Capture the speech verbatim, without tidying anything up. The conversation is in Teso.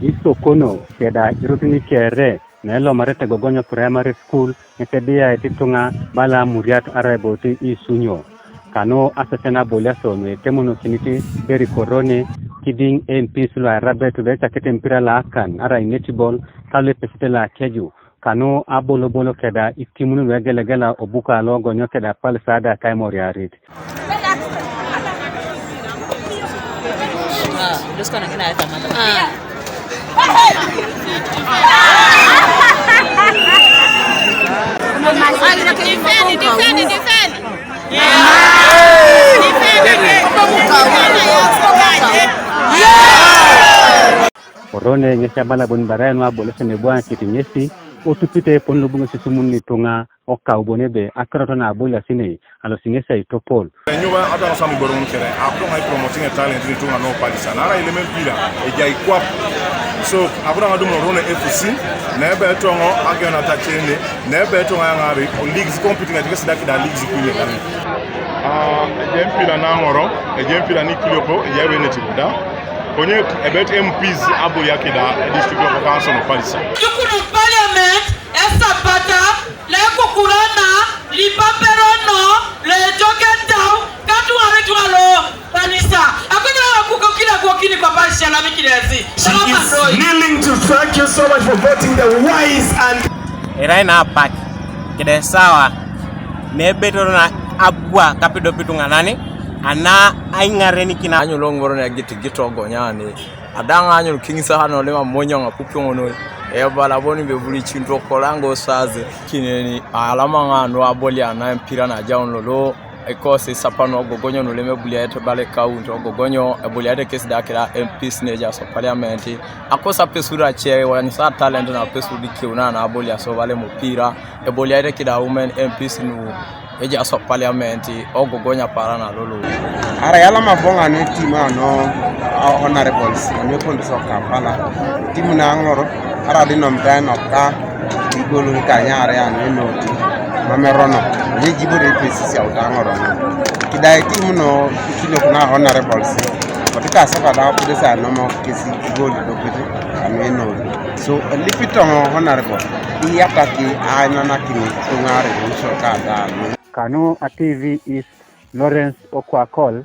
Isokono keda irutini kere na elomarete Gogonyo Primary School ŋes ebiya itutuŋa bala muriat arai botu isunyo. Kanu asesen aboliaso nu etemonokinit Derrick Orone kidiŋ M Ps lu airabet lu ecakete empira lo akan arai netball ka lu epesite lo akeju. Kanu abolobolo keda itimun lu egelegela obuka lo Gogonyo keda Palisade kaimoriarit. Orone ŋesi abala bon barai nu aboliaso ne bu akit ŋesi otupite epon lo bu ŋesi isumun ituŋa okau bon ebe akirot na aboliasinei alosi ŋesi aitopol. Enyuba ata ŋasan iboro ŋun kere abu ŋa ipromoting talent ni ituŋa no Pallisa nara ileme mpira ejai kwap. So abu ŋa adumun Orone F C na ebe etoŋo ageun atacene na ebe etoŋo ayaŋari o leagues competing atikesi da kida leagues kuinekani. Ah, ejai mpira naŋoro, ejai mpira nikiliopo, ejai ebe netic da. Konye ebet M Ps aboliakida district local council of Pallisa. Tukunu parliament esapata lekukurana lipaperono lejoketau katuŋaretuŋa lo Pallisa. Akonye akukokina kuokini kwa Pallisa lamikiresi. She is kneeling to thank you so much for voting the wise and Erai na apak kede sawa nebetoro na abua kapidopit ituŋanan ana aiŋarenikina. Anyu loŋor negitigit ogonyani adaŋ anyun kiŋisa nolem amonyoŋ apupioŋ noi. Ebala bon bebulicinto kolango saze kineni alama ŋa nu abolia na empira najaun lolo. Ikosi sapano Ogogonyo nulem ebuliaete bala ekaunti Ogogonyo ebuliaete kesi da kira M Ps ne ejaas o parliament. Akosi apesur ace wanyusa talent na apesur dikeuna na aboliaso bala emupira. Eboliaete kida women M Ps nu ejaas o parliament Ogogonyo apara na lolo. Arai alama boŋa ne team ano honorables anu epondis o Kampala. Team na aŋor arai dinomit ainoka igolori kanyare anu enoti. Mam erono. Ejibore epesisi auta aŋorono. Kidai timuno ikiliok na honorables. Kotika sapa da apudesi anomok kesi igoli dokit anu enoti. So elipitoŋo honorable iyataki ainanakini tuŋare uso kata anu. Kanu a T V is Lawrence Okwakol.